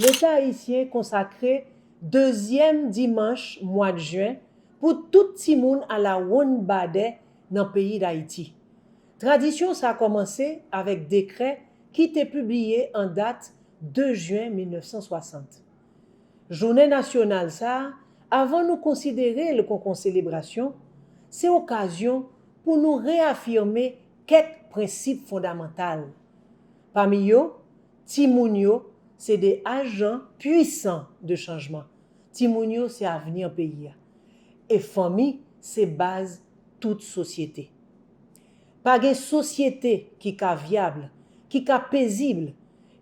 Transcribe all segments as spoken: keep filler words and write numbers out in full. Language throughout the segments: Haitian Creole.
Leta ayisyen konsakre dezyèm dimanch mwa jen pou tout timoun alawonnbadè nan peyi Dayiti. Tradisyon sa a kòmanse avèk dekrè ki te pibliye an dat de jen mil nèf san swasant. Jounen nasyonal sa a, avan nou konsidere l kon, kon selebrasyon, se okazyon pou nou reyafime kèk prensip fondamantal. Pami yo, timoun yo se de ajan pwisan de chanjman. Timoun yo se avni peyi a. E fanmi se baz tout sosyete. Pa gen sosyete ki ka vyab, ki ka pezib,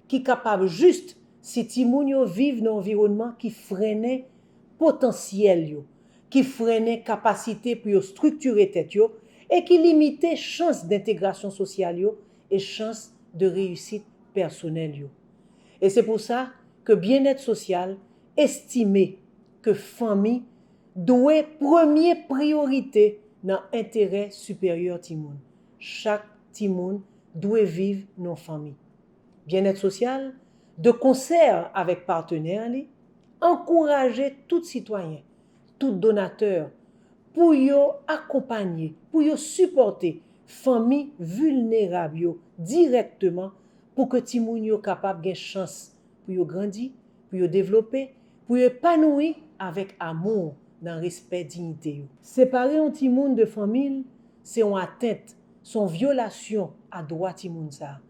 ki kapab jis si timoun yo viv nan anviwònman ki frennen potansyèl yo, ki frennen kapasite pou yo estrikire tèt yo e ki limite chans dentegrasyon sosyal yo e chans de reyisit pèsonèl yo. E se pou sa ke Byennèt Sosyal estime ke fanmi dwe premye priyorite nan enterè siperyè timoun. Chak timoun dwe viv nan fanmi. Byennèt Sosyal, de konsè avèk patnè li, ankouraje tout sitwayen, tout donatè pou yo akonpanye, pou yo sipòte fanmi vilnerab yo dirèkteman pou ke timoun yo kapab gen chans pou yo grandi, pou yo devlope, pou yo epanoui avèk amou nan respè diyite yo. Separe yon timoun de fanmi l se yon atent, se yon vyolasyon a dwa timoun sa a.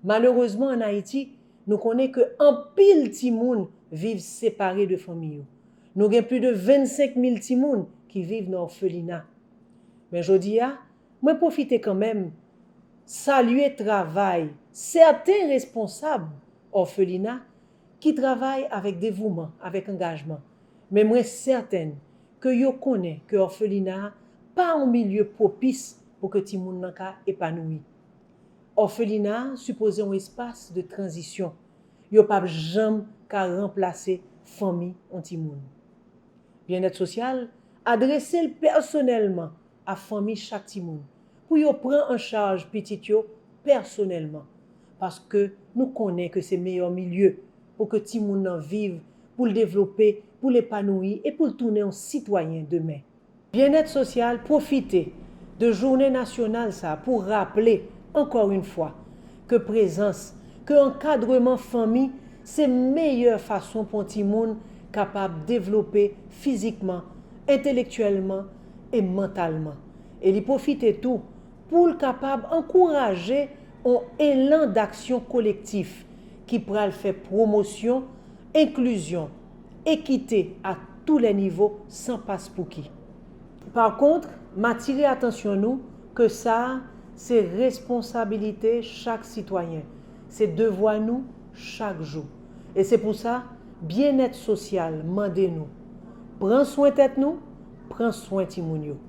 Malerezman, ann Ayiti, nou konnen ke anpil timoun viv separe de fanmi yo. Nou gen plis de vennsenk mil timoun ki viv nan òfelina. Men jodi a, mwen pwofite kanmenm salye travay sèten responsab òfelina ki travay avèk devouman, avèk angajman. Men mwen sèten ke yo konnen ke òfelina a pa yon milye pwopis pou ke timoun nan ka epanoui. Òfelina a sipoze yon espas de tranzisyon. Yo p ap janm ka ranplase fanmi yon timoun. Byennèt Sosyal adrese l pèsonèlman a fanmi chak timoun pou yo pran an chaj pitit yo pèsonèlman, paske nou konnen ke se meyè milye pou ke timoun nan viv, pou l devlope, pou l epanoui e pou l tounen yon sitwayen demen. Byennèt Sosyal pwofite de jounen nasyonal sa a pou raple, ankò yon fwa, ke prezans, ke ankadreman fanmi se meyè fason pou yon timoun kapab devlope fizikman, entelektyèlman e mantalman. E li pwofite tou pou l kapab ankouraje yon elan daksyon kolektif ki pral fè pwomosyon enklizyon, ekite a tou lè nivo san paspouki. Pa kont, m atire atansyon nou ke sa a se responsabilite chak sitwayen, se devwa nou chak jou. E se pou sa, Byennèt Sosyal mande nou, pran swen tèt nou, pran swen timoun yo.